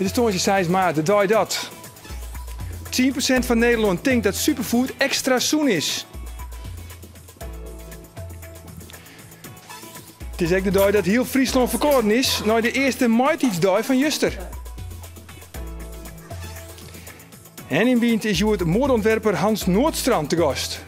It is tongersdei seis maart, de dei dat 10% fan Nederlân tinkt dat superfood ekstra sûn is. It is ek de dei dat hiel Fryslân ferkâlden is nei de earste maitiidsdei fan juster. En yn Bynt is hjoed moadeûntwerper Hans Noordstrand te gast.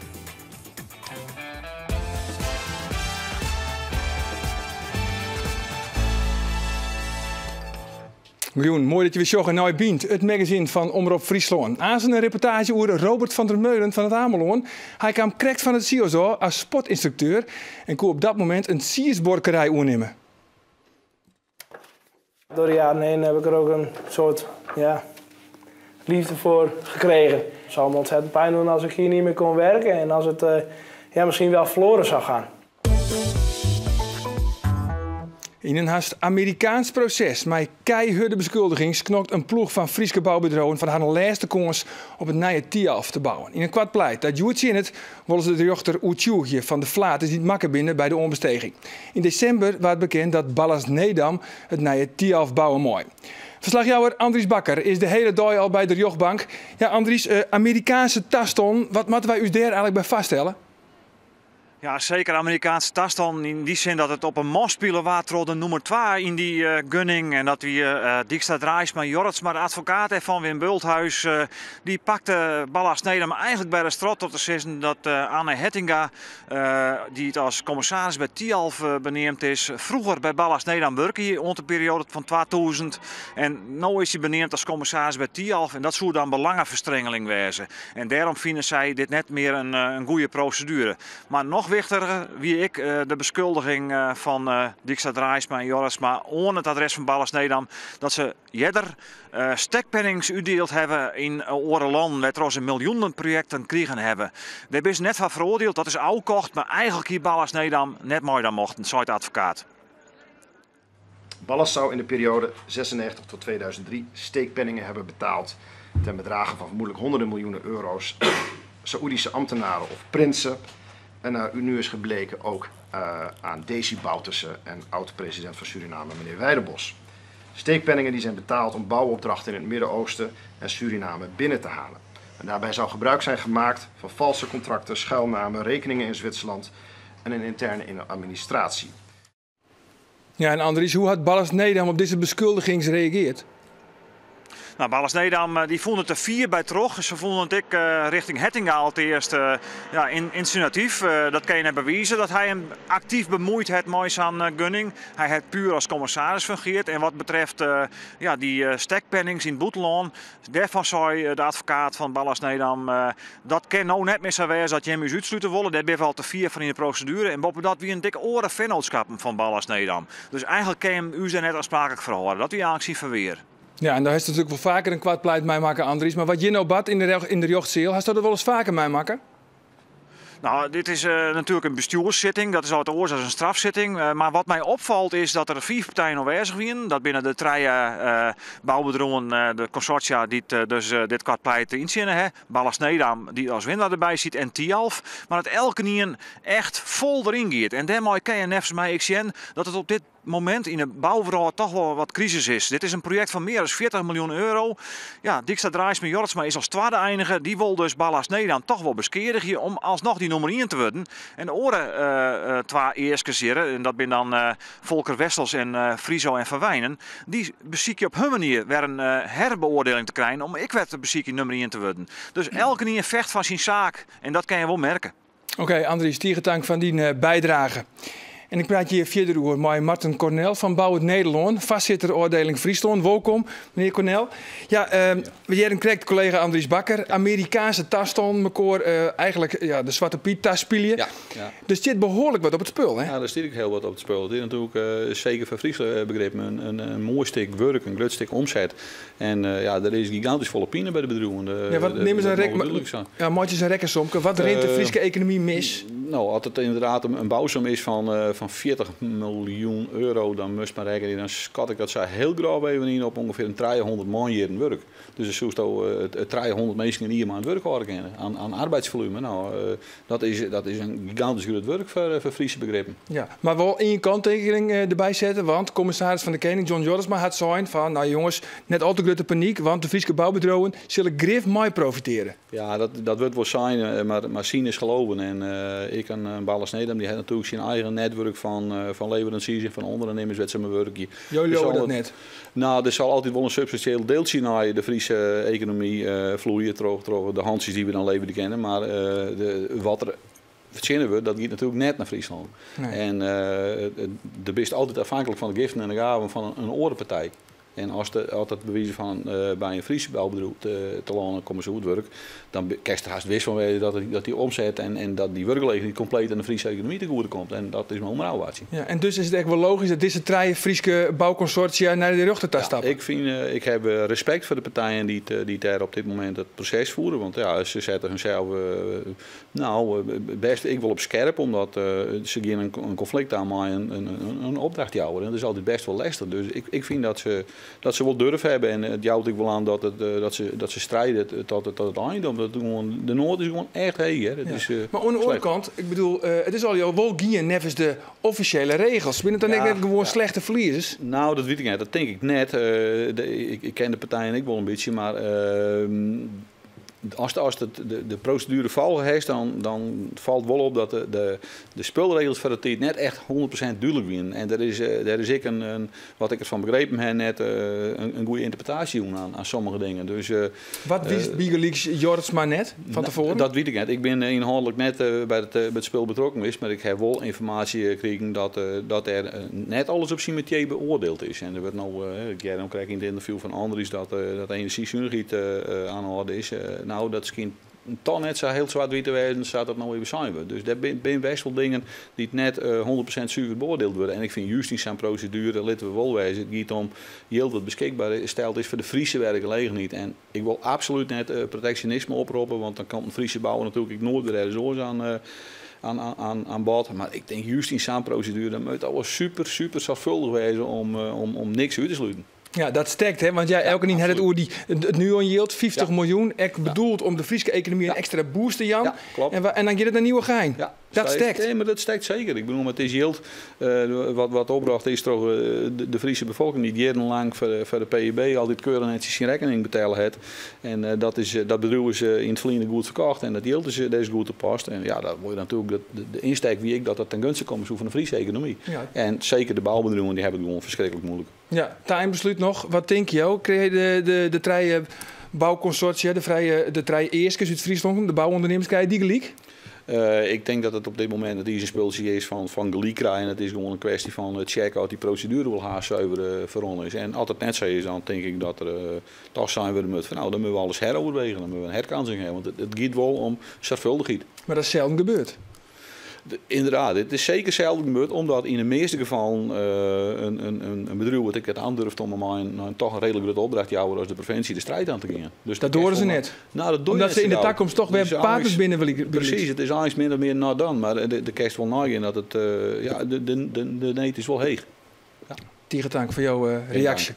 Goejûn, moai dat je wer sjogge nei Bynt, it magazine fan Omrop Fryslân. Aansen in reportaazje oer Robert van der Meulen fan It Amelân. Hy kaam krekt fan it CIOS ôf as sportynstrukteur en koe op dat momint in tsiisbuorkerij oernimme. Door de jaren heen heb ik er ook een soort ja, liefde voor gekregen. Het zou me ontzettend pijn doen als ik hier niet meer kon werken en als het uh, ja, misschien wel verloren zou gaan. Yn in hast Amerikaansk proses mei keihurde beskuldigings knokt in ploech fan Fryske boubedriuwen foar harren lêste kâns op it nije Thialf te bouwen. Yn in koart pleit dat hjoed tsjinnet, wolle se de rjochter oertsjûgje fan de flaters dy't makke binne by de oanbesteging. Yn desimber waard bekend dat Ballast Nedam it nije Thialf bouwe mei. Ferslachjouwer Andries Bakker is de hiele dei al by de rjochtbank. Ja, Andries, Amerikaanske tastannen, wat moatte wy ús dêr eigenlik by foarstelle? Ja, seker Amerikaanske tastannen yn dy sin dat it op 'e man spile waard troch de nûmer twa yn dy gunning. En dat wie Dykstra Draaisma Jorritsma, de advokaat dêrfan, Wim Bulthuis. Dy pakte Ballast Nedam eigenlik by de strot troch te sizzen dat Anne Hettinga, dy't as kommissaris by Thialf beneamd is, froeger by Ballast Nedam wurke hie oant de perioade fan 2000. En no is hy beneamd as kommissaris by Thialf en dat soe dan belangeferstrengeling wêze. En dêrom fine sy dit net mear in goede proseduere. Mar noch wichtiger wie ek de beskuldiging fan Dykstra Draaisma en Jorritsma oan it adres fan Ballast Nedam dat se earder stekpennings útdield hawwe yn oare lannen wêrtroch se miljoenenprojekten krigen hawwe. Dêr binne se net foar feroardield, dat is ôfkocht, mar eigenlik hie Ballast Nedam net meidwaan mochten, seit de advokaat. Ballast zou in de periode 96 tot 2003 steekpenningen hebben betaald ten bedrage van vermoedelijk honderden miljoenen euro's aan Saoedische ambtenaren of prinsen. En naar nu is gebleken ook uh, aan Desi Bouterse en oud-president van Suriname, meneer Wijdenbosch. Steekpenningen die zijn betaald om bouwopdrachten in het Midden-Oosten en Suriname binnen te halen. En daarbij zou gebruik zijn gemaakt van valse contracten, schuilnamen, rekeningen in Zwitserland en een interne administratie. Ja, en Andries, hoe hat Ballast Nedam op dizze beskuldigings reagearre? Nou, Ballast Nedam eh, die fûn it te fier by troch. Se fûnen it ek uh, richting Hettinga alteast uh, ja, in, insinuatyf. Uh, dat kin je net bewize dat hy him aktyf bemuoid hat mei sa'n gunning. Hy hat puer as kommissaris fungeard. En wat betreft ja, dy stekpennings yn it bûtenlân, dêrfan sei de advokaat fan Ballast Nedam Dat kin no net mear sa wêze dat jim ús útslute wolle. Dêr binne we al te fier fan yn de proseduere. En boppedat wienen it ek oare fennootskappen fan Ballast Nedam. Dus eigenlik kin jim ús dêr net aanspraaklik foar hâlde. Dat wie eigenlik syn ferwear. Ja, en do hast natuerlik wol faker in koart pleit meimakke, Andries. Mar wat hjir no bart yn de rjochtseal, hasto dat wolris faker meimakke? Nou, dit is uh, natuerlik in bestjoerssitting. Dat is al wat oars as in strafsitting. Uh, mar wat my opfalt is dat der fiif partijen oanwêzich wienen. Dat binne de trije uh, boubedriuwen, de konsortia dy't dus dit koart pleit yntsjinne ha. Ballast Nedam, dy't as winner derby siet, en Thialf. Mar dat elkenien echt fol deryn giet. En dêrmei kin je neffens my ek sjen dat it op dit momint yn de bouwrâld toch wol wat krisis is. Dit is in projekt fan mear as 40 miljoen euro. Ja, Dykstra Draaisma Jorritsma is as twadde einige. Dy wol dus Ballast Nedam toch wol beskeadigje om alsnoch dy nûmer ien te wurden. En de oare uh, twa easkers hjir, en dat binne dan uh, Volker Wessels en uh, Friso en Van Wijnen, dy besykje op hun manier wer in herbeoardieling te krijen om ek wer te besykjen nûmer ien te wurden. Dus elkenien fecht foar syn saak en dat kin je wol merke. Oké, okay, Andries, tige tank foar dyn bydrage. En ik praat hjir fierder oer mei Marten Cornel fan Bouwend Nederlân, foarsitter ôfdieling Fryslân. Wolkom, menear Cornel. Ja, uh, we hearden krekt kollega Andries Bakker. Amerikaanske tastannen, mekoar uh, eigenlik ja, de Swarte Pyt taspylje. Ja, ja. Der stiet behoarlik wat op it spul, hè? Ja, der stiet ek hiel wat op it spul. It is natuerlik uh, seker foar Fryske begrippen in moai stik wurk, in grut stik omset. En uh, ja, der is gigantysk folle pine by de bedriuwen. Ja, wat nim ris in rek, ja, meitsje ris in rekkensomke. Wat rint de Fryske ekonomy mis? No, as it ynderdaad in bousom is fan fan 40 miljoen euro, dan moatst mar rekkenje, dan skat ik dat sa hiel grôf even yn op ûngefear in 300 manjierren wurk. Dus dan soesto 300 minsken in jier mei oan it wurk hâlde kinne, aan arbeidsvolume. No, dat is in gigantysk grut wurk foar Fryske begrippen. Ja, mar wol ien kanttekening derby sette, want kommissaris fan de Kening John Jorritsma hat sein fan, no jonges, net al te grutte panyk, want de Fryske boubedriuwen sille grif mei profitearje. Ja, dat wurdt wol sein, mar zien is geloven. En ek in Ballast Nedam dy hat natuerlik syn eigen netwurk fan leveransiers en fan ûndernimmers wêr't se mei wurkje. Jo leauwe dat net? No, der sil altyd wol in substansjeel deeltsje nei de Fryske ekonomy floeie troch de hantsjes dy't we dan leverje kinne. Mar wat der fertsjinne wurdt, dat giet natuerlik net nei Fryslân. En do bist altyd afhanklik fan de giften en de gaven fan in oare partij. En as dat by wize fan by in Frysk boubedriuw telâne komme soe, it wurk, dan kinst der hast wis fan wêze dat dy omset en dat dy wurkgelegenheid kompleet oan de Fryske ekonomy te goede komt. En dat is mar ûnôfwachtsjen. Ja, en dus is it ek wol logysk dat dizze trije Fryske boukonsortia nei de rjochter ta stappe? Ja, ik fyn, ik haw respekt foar de partijen dy't dêr op dit momint it proses fiere, want ja, se sette hunsels No, bêst ek wol op skerp, omdat se gean in konflikt aan mei in opdrachtjouwer. En dat is altyd bêst wol lestich. Dus ik fyn dat se wol durf hawwe en it jout ek wol aan dat se stride tot it ein. Omdat it gewoan, de noad is gewoan echt heech. Hè. Dat is Mar oan de oare slecht. kant, ik bedoel, it is allegear wol gien neffens de offisjele regels. Binne it dan ek net gewoan slechte ferliezers? No, dat wit ik net. Dat tink ik net. Ik ken de partijen ek wol in bytsje, mar Ast de proseduere folge hast, dan falt wol op dat de spulregels foar de tiid net echt 100% dúdlik wienen. En der is ek in, wat ik derfan begrepen ha, net in goede ynterpretaasje jûn aan sommige dingen. Dus, Wat wist bygelyks Jorritsma net fan tefoaren? Dat wit ik net. Ik bin ynhâldlik net by it spul betrokken west, mar ik ha wol ynformaasje krigen dat der net alles op syn metier beoardield is. En der wurdt no, ik hearde no krekt yn it ynterview fan Andries dat de enerzjysunerheid oan 'e oarder is. No, dat skynt toch net sa hiel swart-wyt te wêzen sa't dat no even sein wurdt. Dus dêr binne bêst wol dingen dy't net 100% suver beoardield wurde. En ik fyn just yn sa'n proseduere, litte we wol wêze, it giet om jild dat beskikber steld is foar de Fryske werkgelegenheid. En ik wol absolút net proteksjonisme oproppe, want dan komt in Fryske bouwer natuerlik ek noait wer ergens oars aan bod. Mar ik tink just yn sa'n proseduere, dan moat alles super, super soarchfâldich wêze om niks út te sluten. Ja, dat stekt, hè? Want ja, elkenien hat it oer it Nuon-jild, 50 miljoen, ek bedoeld om de Fryske ekonomy in ekstra boost te jaan. Ja, kloppet. En dan giet it nei Nieuwegein. Ja, Dat stekt. Nee, mar dat stekt seker. Ik bedoel, it is jild wat opbrocht is troch de Fryske befolking dy't jierrenlang foar de PEB altyd keurich netsjes syn rekkening betelle hat. En dat bedriuw is yn it ferline goed ferkocht en dat jild is dêr is goed te past. En ja, dat wol je natuerlik, de ynstek wie ek dat dat ten gunste komme soe fan de Fryske ekonomy. En seker de boubedriuwen, dy hawwe it gewoan ferskriklik muoilik. Ja, ta einbeslút noch, wat tinke jo? Krije de trije boukonsortia, de trije easkers út Fryslân, de bouûndernimmers, krije dy gelyk? Ik tink dat it op dit momint it izenspultsje is fan gelyk krijen. It is gewoan in kwestje fan checken oft dy proseduere wol haast suver ferrûn is. En as it net sa is, dan tink ik dat der toch sein wurde moat fan nou, dan moatte we alles heroverwegen, dan moatte we in herkansing hawwe. Want it giet wol om soarchfâldichheid. Mar dat is selden gebeurd. Inderdaad, it is seker selden gebeurd, omdat yn de measte gefallen in bedriuw wat ek it aandurft om mei in toch in reedlik grutte opdrachtjouwer as de provinsje de strijd aan te gean. Dus dat doare se net. Nou, dat doe je Omdat net se yn de zo gau. takomst toch wer Dus partners eins binne, wil ik Precies, it is eins min of mear not done, mar de kinst wol neigean dat it, ja, de need is wol heech. Ja. Tige tank foar jo Geen dank. reaksje.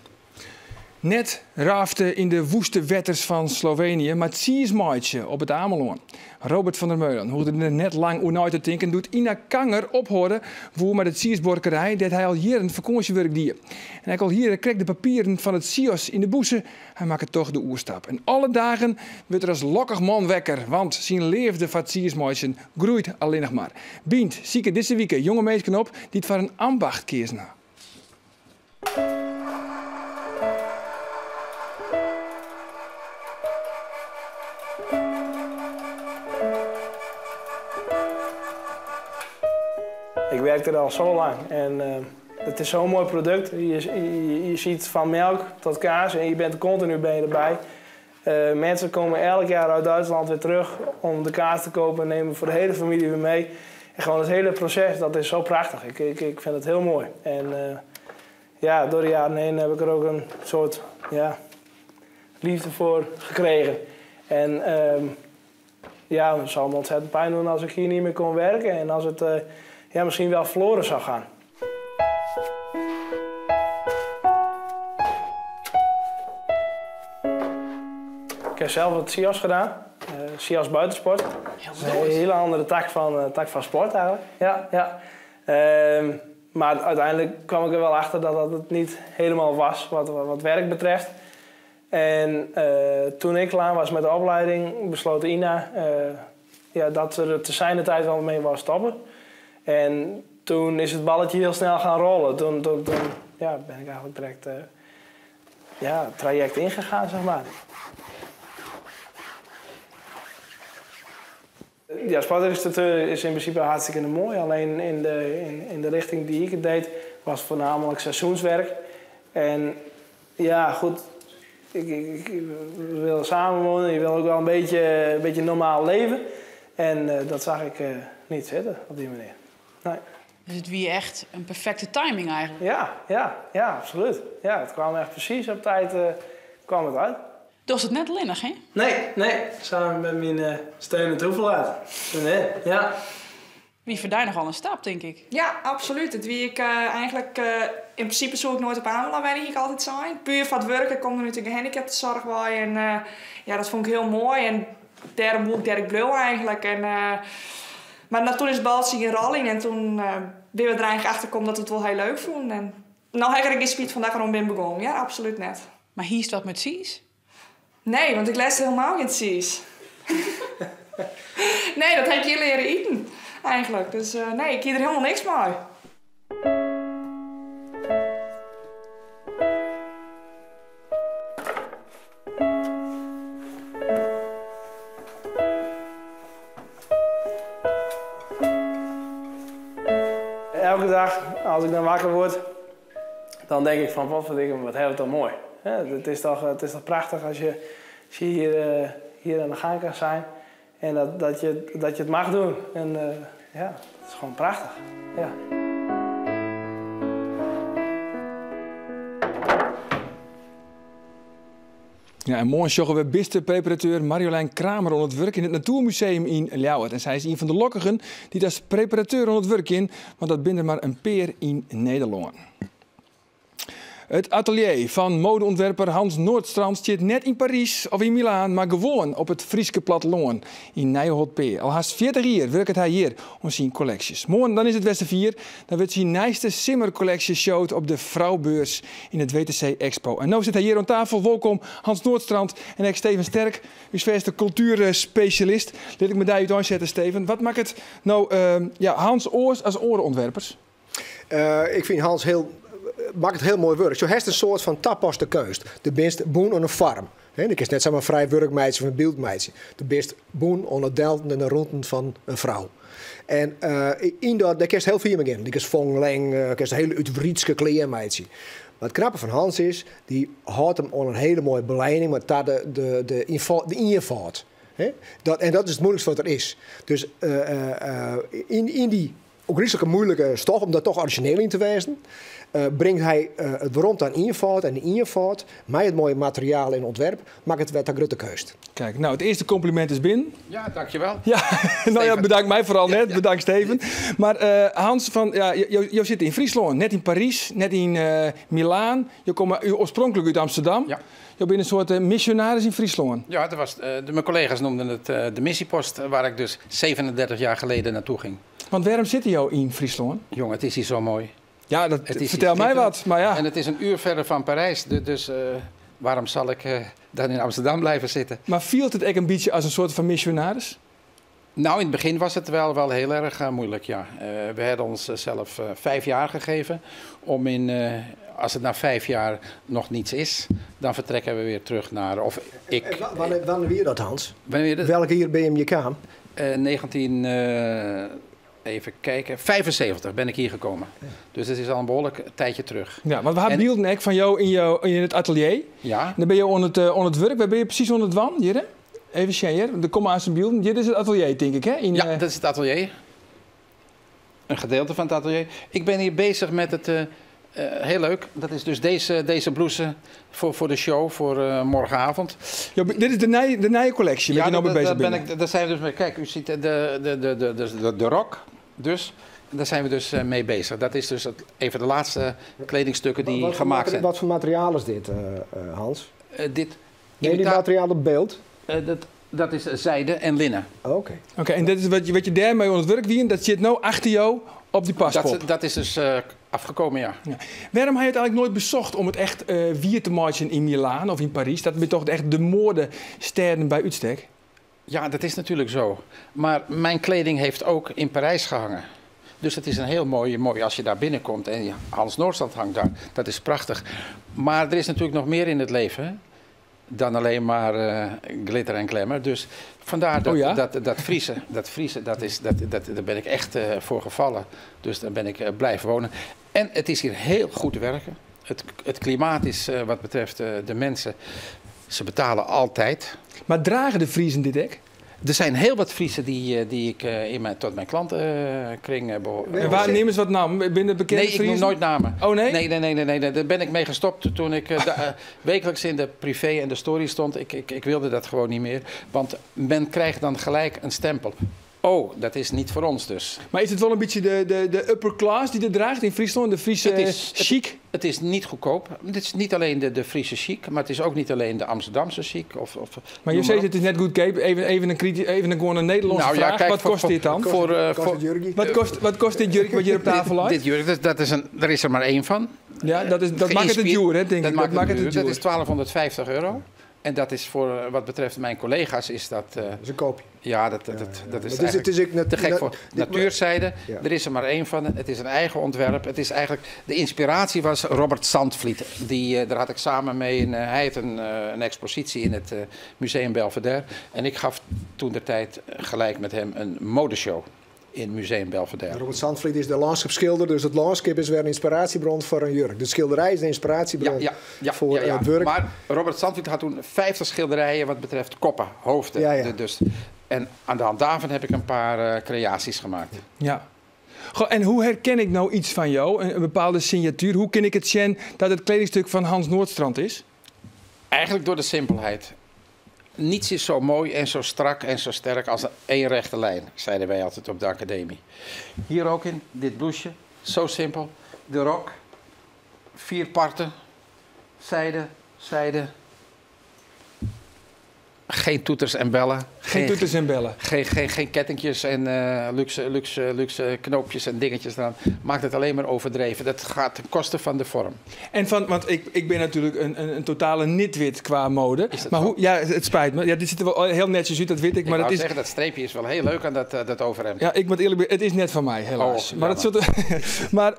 Net rafte yn de woeste wetters fan Slovenië, mar tsiis meitsje op it Amelân. Robert van der Meulen hoegde der net lang oer nei te tinken doe't Ina Kanger ophâlde woe mei de tsiisbuorkerij dêr't hy al jierren fakânsjewurk die. En ek al hie er krekt de papieren fan it CIOS yn de bûse, hy makke toch de oerstap. En alle dagen wurdt er as lokkich man wekker, want syn leafde foar tsiismeitsjen groeit allinnich mar. Bynt siket dizze wike jonge minsken op dy't foar in ambacht keazen ha. Ik werk er al zo lang en het is zo'n mooi product. Je ziet van melk tot kaas en je bent continu ben je erbij. Mensen komen elk jaar uit Duitsland weer terug om de kaas te kopen en nemen voor de hele familie weer mee. En gewoon het hele proces, dat is zo prachtig. Ik vind het heel mooi. En door de jaren heen heb ik er ook een soort, liefde voor gekregen. En het zal me ontzettend pijn doen als ik hier niet meer kon werken. En als het ja, misschien wel verloren zou gaan. Ik heb zelf het CIOS gedaan, CIOS buitensport. Heel Een hele andere tak van sport eigenlijk. Ja, ja. Maar uiteindelijk kwam ik er wel achter dat dat het niet helemaal was wat werk betreft. En toen ik klaar was met de opleiding, besloot Ina ja, dat ze er te zijner tijd wel mee wou stoppen. En toen is het balletje heel snel gaan rollen. Toen ja, ben ik eigenlijk direct ja, het traject ingegaan, zeg maar. Ja, sportinstructeur is in principe hartstikke mooi. Alleen in de richting die ik het deed, was voornamelijk seizoenswerk. En ja, goed, ik wil samenwonen, je wil ook wel een beetje normaal leven. En dat zag ik niet zitten op die manier. Nee. Dus het wie echt een perfecte timing eigenlijk? Ja, ja, ja, absoluut. Ja, het kwam echt precies op tijd kwam het uit. Dat was het net linnig, hè? Nee, nee. Samen met mijn steun en toeverlaat. Nee, ja. Wie voor daar nogal een stap, denk ik. Ja, absoluut. Het wie ik eigenlijk... in principe zou ik nooit op Ameland, weet ik altijd zijn. Puur van het werken komt er nu de gehandicaptenzorg bij. En ja, dat vond ik heel mooi. En daarom moet ik daar blauw eigenlijk. En, maar nou, toen is baltje in rolling en toen ben we er eigenlijk achter gekomen dat we het wel heel leuk vonden. En nou heb ik geen spijt van dat ik erom ben begonnen. Ja, absoluut net. Maar hier is dat met Sies? Nee, want ik les helemaal geen Sies. Nee, dat heb ik hier leren eten eigenlijk. Dus nee, ik kies er helemaal niks mee. Elke dag, als ik dan wakker word, dan denk ik van, wat verdikke me, wat hebben we toch mooi. Ja, het is toch prachtig als je hier aan de gang kan zijn en dat je het mag doen. En ja, het is gewoon prachtig. Ja. Ja, en morgen sjoggen we beste preparateur Marjolein Kramer onder het werk in het Natuurmuseum in Ljouwert. En zij is een van de lokkigen die als preparateur onder het werk in, want dat bindt er maar een peer in Nederland. Het atelier van modeontwerper Hans Noordstrand zit net in Parijs of in Milaan, maar gewoon op het Frieske platteland in Nijeholtpea. Al haast 40 jaar werkt hij hier om zijn collecties. Morgen dan is het Westervier, dan wordt zijn nieuwste simmercollectie showt op de Vrouwbeurs in het WTC Expo. En nu zit hij hier aan tafel. Welkom Hans Noordstrand en ik Steven Sterk, uw verste cultuurspecialist. Laat ik me daar uit zetten, Steven. Wat maakt het nou ja, Hans oors als orenontwerpers? Ik vind Hans heel... maakt het heel mooi werk. Zo heeft een soort van tapaste kunst. De best boen op een farm. Ik is net zomaar vrij werkmeidje of een beeldmeidje. De best boen onder het delten en de ronden van een vrouw. En in dat, daar kerst heel veel in. Die is vongleng, kerst een hele uitwrietske kleermeidje. Maar het knappe van Hans is, die houdt hem onder een hele mooie beleiding, maar daar de invaart. En dat is het moeilijkste wat er is. Dus in die ook redelijk moeilijke stof, om daar toch origineel in te wezen, brengt hij het waarom aan invaart en de invaart, mij het mooie materiaal en ontwerp, maakt het wet aan grote keust. Kijk, nou het eerste compliment is binnen. Ja, dankjewel. Ja, nou ja, bedankt mij vooral net, ja, ja. Bedankt Steven. Maar Hans, van, ja, je zit in Friesland, net in Parijs, net in Milaan. Je komt oorspronkelijk uit Amsterdam. Ja. Je bent een soort missionaris in Friesland. Ja, dat was, mijn collega's noemden het de missiepost, waar ik dus 37 jaar geleden naartoe ging. Want waarom zit jou in Friesland? Jongen, het is hier zo mooi. Ja, dat, het is vertel mij wat. Maar ja. En het is een uur verder van Parijs, dus waarom zal ik dan in Amsterdam blijven zitten? Maar viel het echt een beetje als een soort van missionaris? Nou, in het begin was het wel heel erg moeilijk, ja. We hadden ons zelf 5 jaar gegeven om in... als het na 5 jaar nog niets is, dan vertrekken we weer terug naar... Of ik, wanneer weer dat, Hans? Wanneer dat? Welke jaar ben je in je kamer? 19... even kijken, 75 ben ik hier gekomen. Ja. Dus het is al een behoorlijk tijdje terug. Ja, want we hadden beelden ek van jou in het atelier. Ja. Dan ben je onder het werk. Waar ben je precies onder het wan? Hier, hè? Even zien hier. Er komen aan zijn beelden. Dit is het atelier, denk ik, hè? In, ja, dat is het atelier. Een gedeelte van het atelier. Ik ben hier bezig met het... heel leuk. Dat is dus deze blouse voor de show, voor morgenavond. Ja, dit is de nieuwe collectie waar je nou mee bezig bent. Daar zijn we dus mee. Kijk, u ziet de rok. Dus Daar zijn we dus mee bezig. Dat is dus het, een van de laatste kledingstukken die gemaakt zijn. Wat voor materiaal is dit, Hans? Dit Nee, die materiaal op beeld? Dat is zijde en linnen. Oké. Oké, en dat is wat je daarmee oan it wurk wie, dat sit no achter jo op dy paspop. Dat is dus afgekomen, ja. Ja. Wêrom ha je it eigentlik noait besocht om it echt wier te meitsjen yn Milaan of yn Parys? Dat binne toch echt de moadestêden by útstek? Ja, dat is natuurlijk zo. Maar mijn kleding heeft ook in Parijs gehangen. Dus het is een heel mooi als je daar binnenkomt en Hans Noordstrand hangt daar. Dat is prachtig. Maar er is natuurlijk nog meer in het leven, hè, dan alleen maar glitter en glamour. Dus vandaar dat, Oh ja? dat Friese, dat is, dat, dat, daar ben ik echt voor gevallen. Dus daar ben ik blijven wonen. En het is hier heel goed werken. Het klimaat is wat betreft de mensen, ze betalen altijd. Maar dragen de Friezen dit ek? Er zijn heel wat Friesen die ik tot mijn klantenkring behoor. En waar neem eens wat namen? Binnen de bekende Nee, ik noem Friesen? nooit namen. Oh nee? Nee, nee, nee, nee, nee, nee. Daar ben ik mee gestopt toen ik wekelijks in de privé en de story stond. Ik wilde dat gewoon niet meer. Want men krijgt dan gelijk een stempel. Oh, dat is niet voor ons dus. Maar is het wel een beetje de upper class die dit draagt in Friesland? De Friese chic? Het is niet goedkoop. Het is niet alleen de Friese chic, maar het is ook niet alleen de Amsterdamse chic. Of Maar je noem maar zegt op. het is net goedkoop. Even een gewone Nederlandse Nou ja, vraag. kijk, wat kost dit dan? Kost het jurkje? Wat kost dit jurk wat hier op tafel ligt? Dit jurk, daar is er maar één van. Ja, dat maakt het duur, hè, denk Dat ik. maakt Dat maakt het het duur. Dat duur. is 1250 euro. En dat is voor, wat betreft mijn collega's, is dat... Dat is een koopje. Ja, dat is Maar eigenlijk het is ook te gek voor natuurzijde. Ja. Er is er maar één van. Het is een eigen ontwerp. Het is eigenlijk, de inspiratie was Robert Zandvliet. Die, daar had ik samen mee een, hij had een expositie in het Museum Belvédère. En ik gaf toen de tijd gelijk met hem een modeshow in Museum Belvédère. Robert Zandvliet is de landschapsschilder, dus het landschap is weer een inspiratiebron voor een jurk. De schilderij is een inspiratiebron voor het werk. Maar Robert Zandvliet had toen 50 schilderijen wat betreft koppen, hoofden. En aan de hand daarvan heb ik een paar creaties gemaakt. Ja. Goh, en hoe herken ik nou iets van jou, een bepaalde signatuur? Hoe kan ik het zien dat het kledingstuk van Hans Noordstrand is? Eigenlijk door de simpelheid. Niets is zo mooi en zo strak en zo sterk als één rechte lijn, zeiden wij altijd op de academie. Hier ook in, dit blouseje, zo simpel. De rok, 4 parten, zijde, zijde. Geen toeters en bellen. Geen toeters en bellen. Geen kettingjes en luxe knoopjes en dingetjes eraan. Maakt het alleen maar overdreven. Dat gaat ten koste van de vorm. En van, want ik ben natuurlijk een totale nitwit qua mode. Is dat Maar zo? hoe, ja, het spijt me. Ja, dit ziet er wel heel netjes uit, dat weet ik. Ik Maar dat wou is, zeggen, dat streepje is wel heel leuk aan dat overhemd. Ja, ik moet eerlijk zijn, het is net van mij, helaas. Oh, maar dat jammer. soort, maar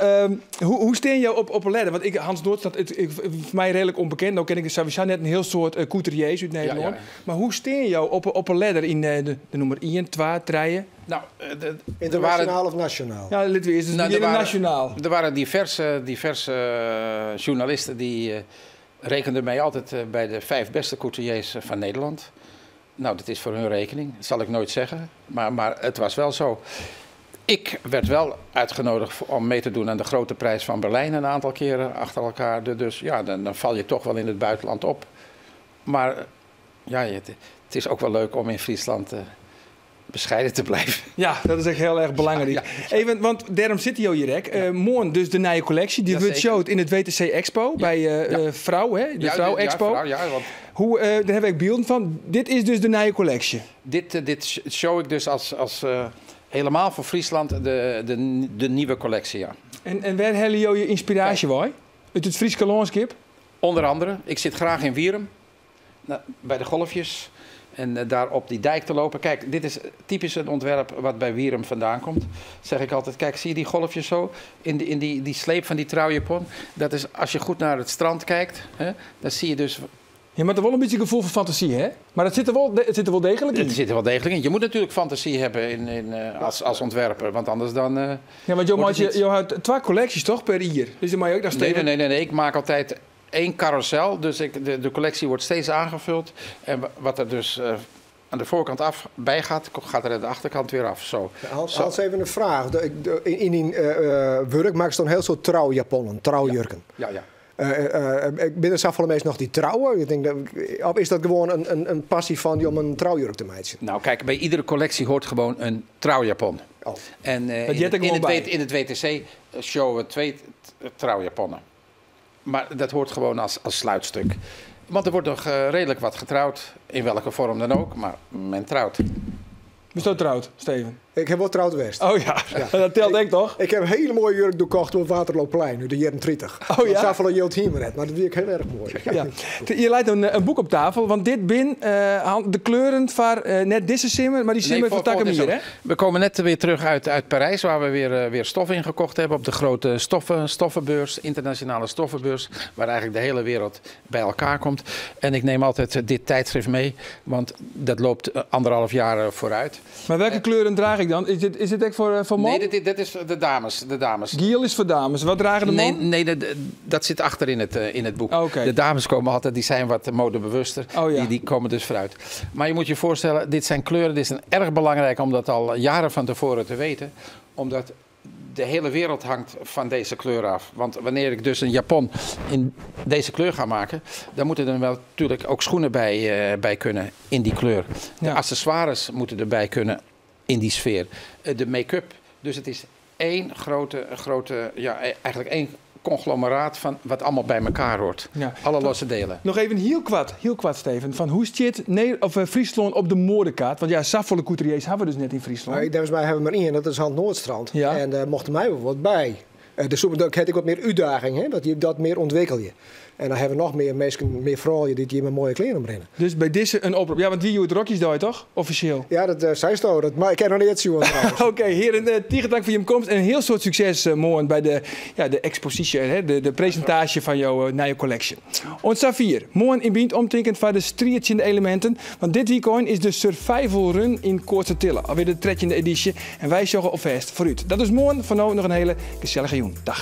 hoe steen je op een ladder? Want ik, Hans Noordstrand, voor mij redelijk onbekend. Nou ken ik de sowieso net een heel soort couturiers uit Nederland. Maar hoe steen je op een ladder in de nummer 1, 2, 3? Internationaal of nationaal? Ja, laten we eerst eens beginnen nationaal. Er waren diverse journalisten die rekenden mij altijd bij de 5 beste couturiers van Nederland. Nou, dat is voor hun rekening. Dat zal ik nooit zeggen. Maar het was wel zo. Ik werd wel uitgenodigd om mee te doen aan de grote prijs van Berlijn een aantal keren achter elkaar. Dus ja, dan val je toch wel in het buitenland op. Maar ja, het is ook wel leuk om in Friesland bescheiden te blijven. Ja, dat is echt heel erg belangrijk. Even, want daarom zit hij hier, hè. Morgen dus de nieuwe collectie. Die wordt showed in het WTC Expo bij Vrouw, hè? De Vrouw Expo. Vrouw, ja, want Daar heb ik beelden van. Dit is dus de nieuwe collectie. Dit show ik dus als helemaal voor Friesland de nieuwe collectie, ja. En waar haal je je inspiratie bij? Uit het Friese landschap? Onder andere. Ik zit graag in Wierum. Nou, bij de golfjes. En daar op die dijk te lopen. Kijk, dit is typisch een ontwerp wat bij Wierum vandaan komt. Zeg ik altijd, kijk, zie je die golfjes zo? In die sleep van die trouwjapon. Dat is, als je goed naar het strand kijkt, hè, dan zie je dus... Ja, maar het is wel een beetje gevoel van fantasie, hè? Maar het zit er wel degelijk in. Het zit er wel degelijk in. Je moet natuurlijk fantasie hebben als ontwerper, want anders dan Ja, want wordt het niet. je had 2 collecties toch per jaar? Dus dan mag je ook nog Nee, steeds nee, nee, nee, nee. Ik maak altijd 1 carousel, dus de collectie wordt steeds aangevuld. En wat er dus aan de voorkant af bij gaat, gaat er aan de achterkant weer af. Zo. Ja, Zo. Hans, even een vraag. In die werk maak je dan heel soort trouwjaponnen, trouwjurken. Ja, ja. Binne der safolle minsken noch dy't trouwe? Ik tink dat, of is dat gewoan in passy fan dy om in troujurk te meitsjen? Nou, kijk, bij iedere collectie hoort gewoon een trouwjapon. Oh. En Dat heart er gewoan by. In het WTC showen we twee trouwjaponnen. Maar dat hoort gewoon als sluitstuk. Want er wordt nog redelijk wat getrouwd, in welke vorm dan ook, maar men trouwt. Bisto troud, Steven? Ik ha wol troud west. Oh ja, Ja. dat telt ek toch? Ik ha in hiele moaie jurk doe kocht op Waterlooplein, út de jierren 30. Oh ja? Safolle jild hiene we net, mar dat wie ek hiel erch moai. Ja. Hjir leit in boek op tafel, want dit binne de kleuren foar net dizze simmer, mar dy simmer Nee, fan takom volgende jier, hè? zomer. We komen net weer terug uit Parijs, waar we weer stof ingekocht hebben op de grote stoffenbeurs, internationale stoffenbeurs, waar eigenlijk de hele wereld bij elkaar komt. En ik neem altijd dit tijdschrift mee, want dat loopt anderhalf jaar vooruit. Maar welke kleuren draag ik dan? Is dit ek foar man? Nee, dit is de dames. De dames. Giel is foar dames. Wat drage de Nee, man? nee, dat zit achter in het boek. Oké. De dames komen altijd, die zijn wat modebewuster. Oh, ja. Die komen dus vooruit. Maar je moet je voorstellen, dit zijn kleuren. Dit is erg belangrijk om dat al jaren van tevoren te weten. Omdat de hele wereld hangt van deze kleur af. Want wanneer ik dus een japon in deze kleur ga maken, dan moeten er wel natuurlijk ook schoenen bij kunnen in die kleur. De accessoires moeten erbij kunnen in die sfeer. De make-up. Dus het is één grote, grote, ja, eigenlijk één conglomeraat van wat allemaal bij elkaar hoort. Alle losse delen. Noch even hiel koart, Steven. Fan hoe stiet of Fryslân op de moadekaart? Want ja, safolle couturiers hawwe we dus net yn Fryslân. Nou, neffens my hawwe we mar ien, dat is Hans Noordstrand. En dêr mochten my wol wat by. Dus dan ha ik wat mear útdaging, hè, dat je dat mear ûntwikkelje. En dan hawwe we noch mear minsken, mear froulju dy't hjir mei moaie klean omrinne. Dus by dizze in oprop. Ja, want wie het rokjesdei toch? Offisjeel. Ja, dat seisto. Dat, mar ik kin noch net sjoen trouwens. Oké, hearen, tige tank foar jim komst. En in hiel soad sukses moarn by de, ja, de eksposysje, hè, de presintaasje fan jo nije kolleksje. Oant safier. Moarn yn Bynt omtinken foar de striid tsjin de eleminten. Want dit wykein is de Survival Run yn Koatstertille. Alwer de 13e edysje. En wy sjogge alfêst foarút. Dat is moarn. Foar no noch in hiele gesellige jûn. Dei.